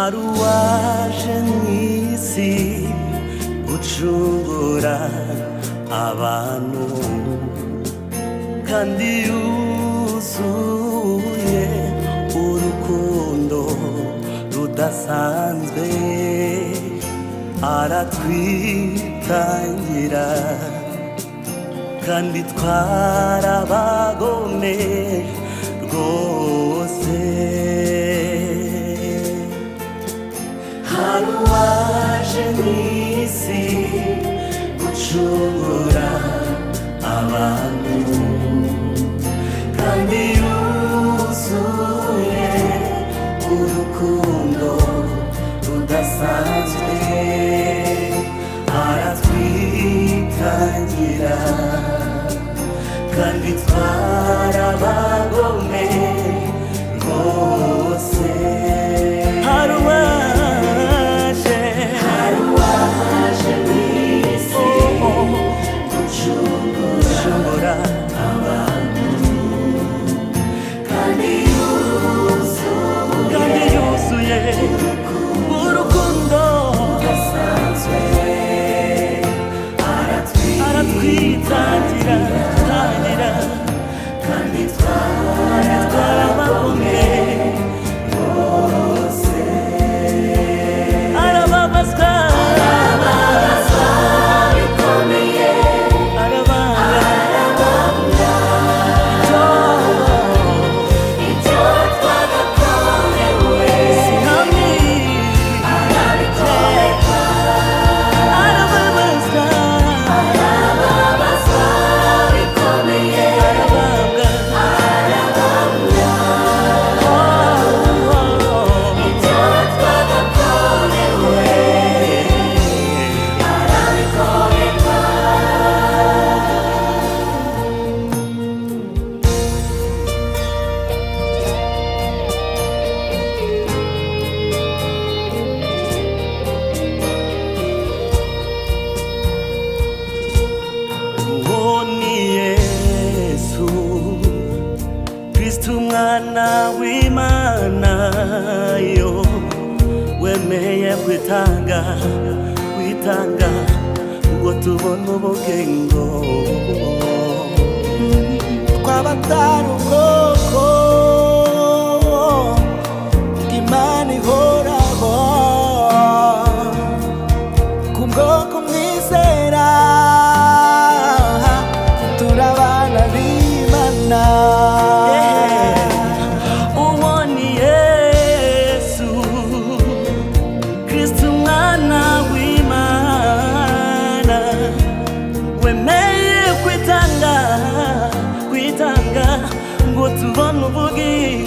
Hari uwaje mu isi gucungura abantu, kandi yuzuye urukundo rudasanzwe, aratwitangira kandi twarabagome rwose. Hari uwaje mu isi gucungura abantu, kandi yuzuye urukundo rudasanzwe, aratwitangira kandi twarabagome rwose. Hari uwaje, Hari uwaje mu isi gucungura gucungura abantu, kandi yuzuye kandi yuzuye urukundo rudasanzwe, aratwitangira tangira kandi twarabagome rwose. Arababazwa, Arababazwa bikomeye, arabanga arababwa ibyo twagakorewe, sinami arabikorerwa. Arababazwa, Arababazwa bikomeye, arabanga arababwa ibyo twagakorewe, arabikorerwa. Uwo ni Yesu Kristo, umwana w'Imana, yo wemeye kwitanga, kwitanga ngo tubone ubugingo. Tw'abatari ubwoko bw'Imana ihoraho, kubwo kumwizera turabana b'Imana. Uwo ni Yesu Kristo, umwana w'Imana, wemeye kwitanga, kwitanga ngo tubone ubugingo.